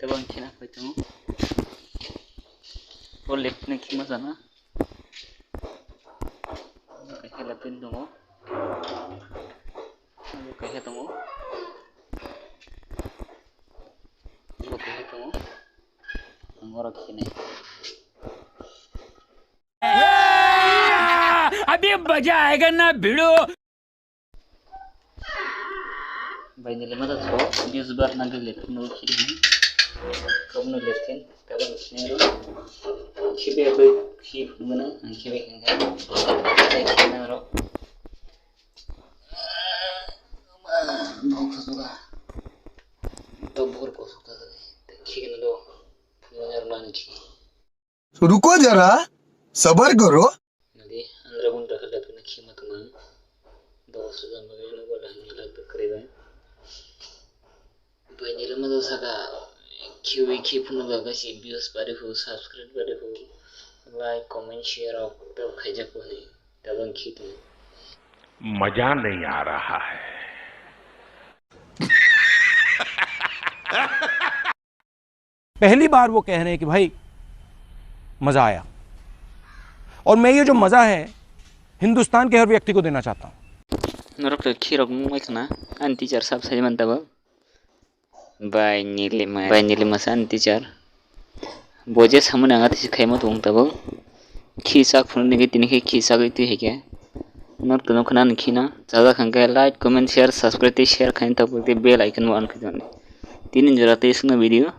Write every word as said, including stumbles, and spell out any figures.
Tebo ang khina phai tongo. Bo left ni khima jana. Kaisa left ni tongo. Bo kaisa tongo. Bo kaisa tongo. Ang oro khinai. अभी मजा आएगा ना भिड़ो। Bai nili mata tho, views bar nang le phone no khiri. Kau no le ten, kau no sini ro. Khibe bai khi phone na, ang khibe kanga. Ai khina ro. No khusuga. To bor ko suga. Khigna do. Phone yar man khi. तो रुको जरा, सबर करो। Nadi, andra gun rakha dak na khima tuma. Do suga magai no bola hini lak dak kare bai. Bai nili mata saka khiwi khi phone ga ga si views bari hu, subscribe bari hu, like, comment, share ok tab khaijak ko ni tab ang khitu. मजा नहीं आ रहा है। पहली बार वो कह रहे हैं कि भाई, मजा आया। और मैं ये जो मजा है, हिंदुस्तान के हर व्यक्ति को देना चाहता हूँ। Norok to khirok nungmai khna, ani teacher sab sai man tabo. Bai nili ma, bai nili masa ani teacher. Bo je samani ang ati khaima tong tabo. Khi sak phunuknike tini khe khi sagwi twi hai khe. Norok to nukha nani khina. Chajak hwnkhe like, comment, share, subscribe tei share khaina tabuk tei bell icon bo on khe tongdi. Tini jora tei swngna video.